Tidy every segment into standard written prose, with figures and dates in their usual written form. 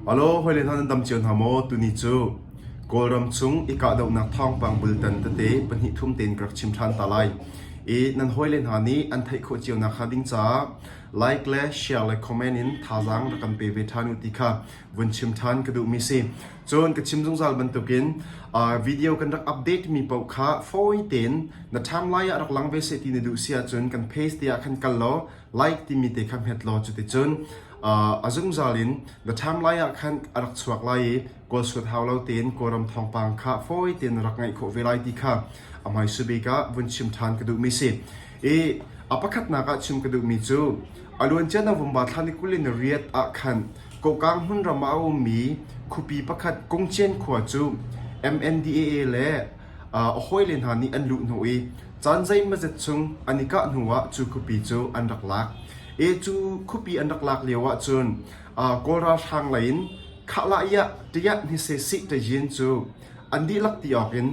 Alo, hawile hna nan dam cio hna maw? Tuni cu Kawlram chung i kahdohnak thawngpang bultan tete pahnih thum tein ka rak chim ṭhan ta lai. I nan hawile hna nih an theih khawh cio nakhnga ding caah like le share le comment in thazaang rak kan pe ve ṭhan u ti kha vun chim ṭhan ka duhmi si. Cun ka chim zungzal bantukin uh, video kan rak update mi paoh kha fawi tein na timeline ah rak lang ve seh ti na duh si ahcun kan page te ah khan kal law like timi te kha hmet law cuticun uh, a zungzal in the timeline ah khan a rak chuak lai i kawl suat hau lo tein kawlram thawngpang kha fawi tein rak ngaih khawh ve lai ti kha a hmaisu bik ah vun chim ṭhan ka duhmi si. I a pakhatnak ah chim ka duhmi cu a luancia November thla ni 28 ah khan Kokang hmunram ah a ummi khuapi pakhat Kungcian khua cu MNDAA le a hawile hna nih an luh hnawh i caan zeimawzet chung an i kah hnuah cu khuapi cu an rak lak. E cu khuapi an rak lak lio ahcun Kawl ralhrang lei in khahlah-iah tiah hnisesih tayin cu an dihlak ti awk in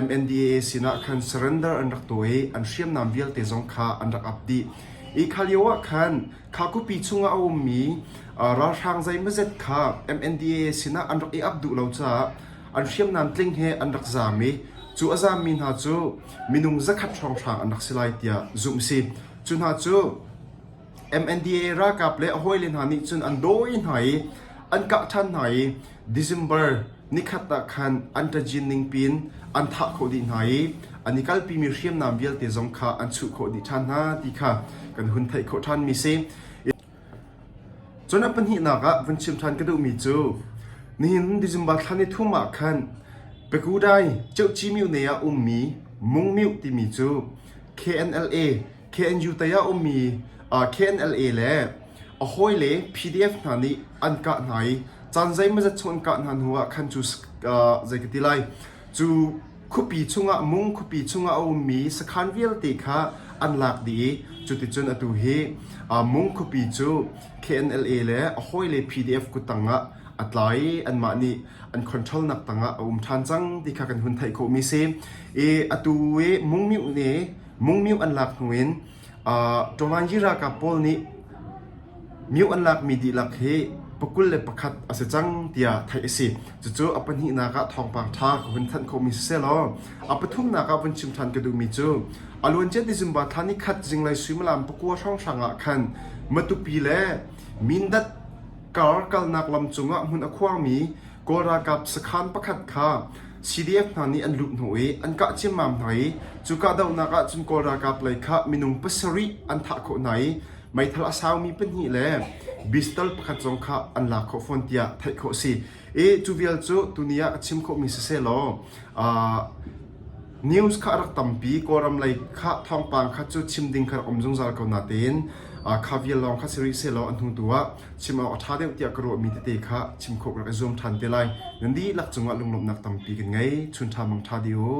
MNDAA sinah khan surrender an rak tuah i an hriamnam vialte zong kha an rak ap dih. I kha lio ah khan Kha khuapi chungah a ummi ralhrang zeimawzet kha MNDAA sinah an rak i ap duh lo caah an hriamnam tling he an rak zaam i cu a zaammi hna cu minung zakhat hrawnghrang an rak si lai tiah zumh a si. Cu hna cu MNDAA ralkap le a hawile hna nih cun an dawi hna i an kah ṭhan hna i December nikhat ah khan an ṭajin ningpi in an thah khawh dih hna i an i kalpimi hriamnam vialte zong kha an chuh khawh dih ṭhan hna ti kha kan hun theih khawh ṭhanmi si. Cun a pahnihnak ah vun chim ṭhan ka duhmi cu nihin December thla ni thum ah khan Pekudai Ceuci myone ah ummi Mungmyuh timi cu KNLA KNU tei ah ummi KNLA le a hawile PDF hna nih an kah hna i caan zeimawzat chung an kah hna hnu ah khan cu zei ka ti lai cu khuapi chungah mung khuapi chungah a ummi sakhan vialte kha an lak dih i cuticun atu hi mung khuapi cu KNLA le a hawile PDF kuttang ah a tla i anmah nih an control nak tangah a um ṭhan cang ti kha kan hun theih khawhmi si i atu i mungmyuh nih mungmyuh an lak hnu in Tawlangyi ralkap pawl nih myo an lakmi dihlak hi pakul le pakhat a si cang tiah theih a si. Cucu a pahnihnak ah thawngpang ṭha ka hun thanh khawhmi siseh law a pathumnak ah vun chim ṭhan ka duhmi cu a luancia December thla ni khat zinglei suimilam pakua hrawnghrang ah khan Matupi le Mindat kar kalnak lam cungah hmun a khuarmi Kawl ralkap sakhan pakhat kha CDF hna nih an luh hnawh i an kah ciammam hna i cu kahdohnak ah cun Kawl ralkap lei kha minung pasarih an thah khawh hna i meithal a saumi pahnih le pistol pakhat zong kha an lak khawh fawn tiah theih khawh a si. I cu vial cu tuni ah ka chim khawhmi siseh law news kha a rak tampi Kawlram lei kha thawngpang kha cu chim ding kha rak um zungzal ko natein kha vial lawng kha si rih sehlaw a hnu tu ah chim awk a ṭha deuh tiah ka ruahmi tete kha chim khawh ka rak i zuam ṭhan te lai. Nan dihlak cungah lunglawmhnak tampi kan ngei. Chun ṭha mang ṭha dih u.